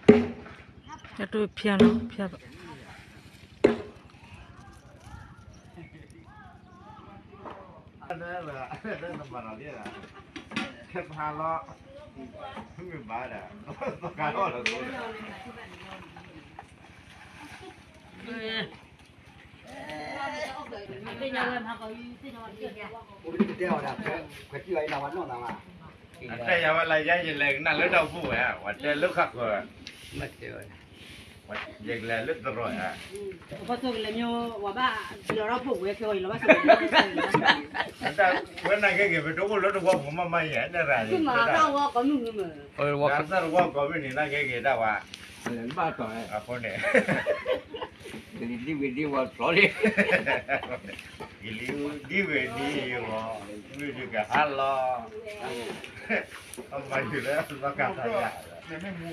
တၢ်တိၢ်ဖၠါလီၤ ဖၠါဘၣ် ခဲဖးလီၤ မ့ၢ်ဘၣ်ဒၣ် သီခါထီၣ်လီၤ တဲဝဲဒၣ် ခွဲးတံၢ်ဝဲအံၤ နဝဲနီၢ်နၤဘၣ် အတဲယၤဝဲလၢယဲယလဲၤကနၣ်လၢတၢ်အိၣ်ဖှိၣ်ဝဲ ဝဲတဲလၢခါဃၢၤ ယကလဲၤလၢသရိာ်ဧါ ဝဲနာ်က့ဂ့ၤ ပတအိၣ်လၢတဝီပူၤဝဲခဲအံၤလီၤဘၣ်စ့ၢ်ကီး တၢ်ဝဲနာ်က့ဂ့ၤ တၢ်ဝဲ အဃိန့ၣ် ဒ်ဝဲဒ်ဝဲဖျီလံ ဒ်ဝဲဒ်ဝဲ မ့ၢ်ဒ်ကဟါလီၤ အမၤယုၤလၢသီခါထီၣ်ယၤ မ့ၢ်မူ